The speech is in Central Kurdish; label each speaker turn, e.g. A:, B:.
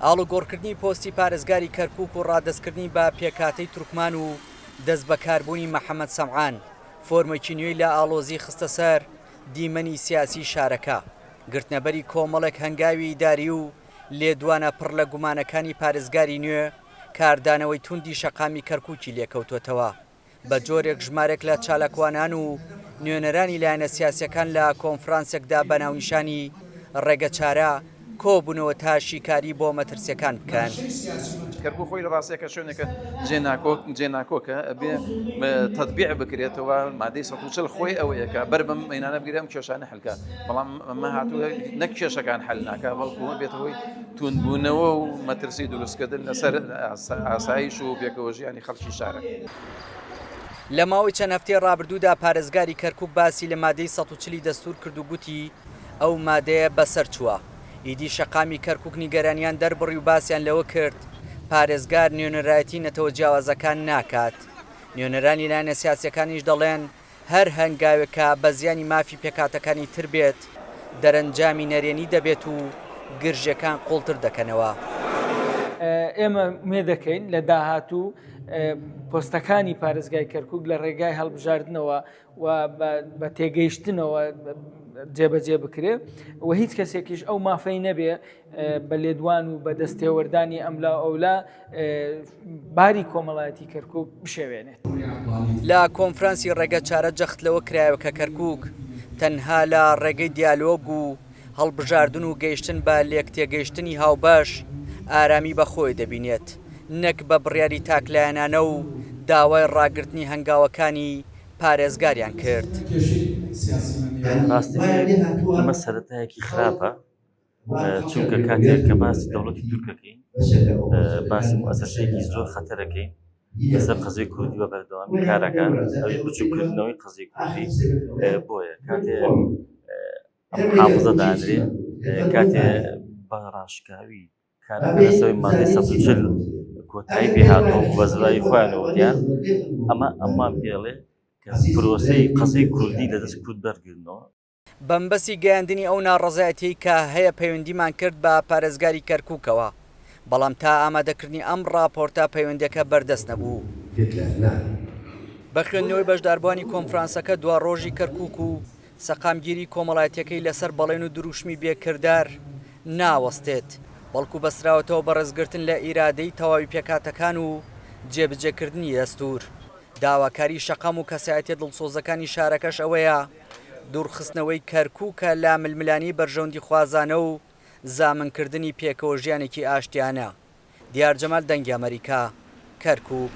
A: ئاڵوگۆڕکردنی پۆستی پارێزگاری کەرکووک و ڕادەستکردنی بە پێکهاتەی تورکمان و دەستبەکاربوونی محەمەد سەمعان، فۆرمێکی نوێی لە ئاڵۆزی خستە سەر دیمەنی سیاسیی شارەکە. گرتنەبەری کۆمەڵێک هەنگاوی ئیداری و لێدوانە پڕ لە گومانەکانی پارێزگاری نوێ، کاردانەوەی توندی شەقامی کەرکووکی لێکەوتووەتەوە. بە جۆرێک ژمارێک لە چالاکوانان و نوێنەرانی لایەنە سیاسیەکان لە کۆنفرانسێکدا بە ناونیشانی، ڕێگەچارە، کۆبوونەوە تا شیکاری بۆ مەترسیەکان بکەن.
B: کەرکوک خۆی لە ڕاستیەکە شوێنێکە جێ ناکۆک جێ ناکۆکە ئەبێ تەتبیع بکرێتەوە مادەی 140 خۆی ئەوەیە کە بەر بەم مەینانە بگرێ ئەم کێشانە حلکە بەڵام ئەمە هاتووە نەک کێشەکان حل ناکە بەڵکو بێتە هۆی توندبوونەوە و مەترسی دروستکردن لەسەر ئاسایش و پێکەوەژیانی خەڵکی شارەکە.
A: لە ماوەی چەند هەفتەی ڕابردوودا پارێزگاری کەرکوک باسی لە مادەی 140 ی دەستوور کرد و گوتی، ئەو مادەیە بەسەرچووە. ئیدی شەقامی کەرکوک نیگەرانیان دەربڕی و باسیان لەوە کرد، پارێزگار نوێنەرایەتی نەتەوە جیاوازەکان ناکات. نوێنەرانی لایەنە سیاسییەکانیش دەڵێن، هەر هەنگاوێک کە بە زیانی مافی پێکهاتەکانی تر بێت، دەرەنجامی نەرێنی دەبێت و گرژییەکان قوڵتر دەکەنەوە.
C: ئێمە ئومێد دەکەین لە داهاتوو پۆستەکانی پارێزگای کەرکوک لە ڕێگای هەڵبژاردنەوە و بە تێگەیشتنەوە جێبەجێ بکرێ و هیچ کەسێکیش ئەو مافەی نەبێ بە لێدوان و بە دەستێوەردانی ئەملا ئەولا باری کۆمەڵایەتی کەرکک بشێوێنێت.
A: لە کۆنفرانسی ڕێگە چارە جەخت لەوە کرایەوە کە کەرکک تەنها لە ڕێگەی دیالۆگ و هەڵبژاردن و گەیشتن بە لێکتێگەیشتنی هاوبەش ئارامی بە خۆی دەبینێت نەک بە بڕیاری تاکلایەنانە و داوای ڕاگرتنی هەنگاوەکانی پارێزگاریان کرد.
D: ڕاستەکەی ئەمە سەرەتایەکی خراپە چونکە کاتێک کە باسی دەوڵەتی تورکەکەین باسی موسەسەیەکی زۆر خەتەرەکەین لەسەر قەزیی کوردی بە بەردەوامی کارەکان ئەویش بچووکردنەوەی قەزیی کوردی بۆیە کاتێ ئەم حافزە دانرێ کاتێ بە ڕاشکاوی کارەکە لەسەر مادەی 140 کۆتایی پێ هاتووە و بە زرای خۆیانەوە وتیان ئەمە ئەممان پێڵێ کە پرۆسەی قەزیی کوردی لە دەست کورد بەرگرنەوە.
A: بەمبەسی گەیاندنی ئەو ناڕەزایەتیەی کە هەیە پەیوەندیمان کرد بە پارێزگاری کەرکوکەوە، بەڵام تا ئامادەکردنی ئەم ڕاپۆرتە پەیوەندیەکە بەردەست نەبوو. بە خوێندنەوەی بەشداربووانی کۆنفرانسەکە دواڕۆژی کەرکوک و سەقامگیری کۆمەڵایەتیەکەی لەسەر بەڵێن و دروشمی بێ کردار ناوەستێت، بەڵکو بەستراوەتەوە بە ڕێزگرتن لە ئیرادەی تەواوی پێکهاتەکان و جێبجێکردنی دەستور. داواکاری شەقام و کەسایەتیە دڵسۆزەکانی شارەکەش ئەوەیە دوورخستنەوەی کەرکوکە لە ململانێی بەرژەوەندیخوازانە و زامنکردنی پێکەوەژیانێکی ئاشتیانە. دیار جەمال دەنگی ئەمەریکا، کەرکوک.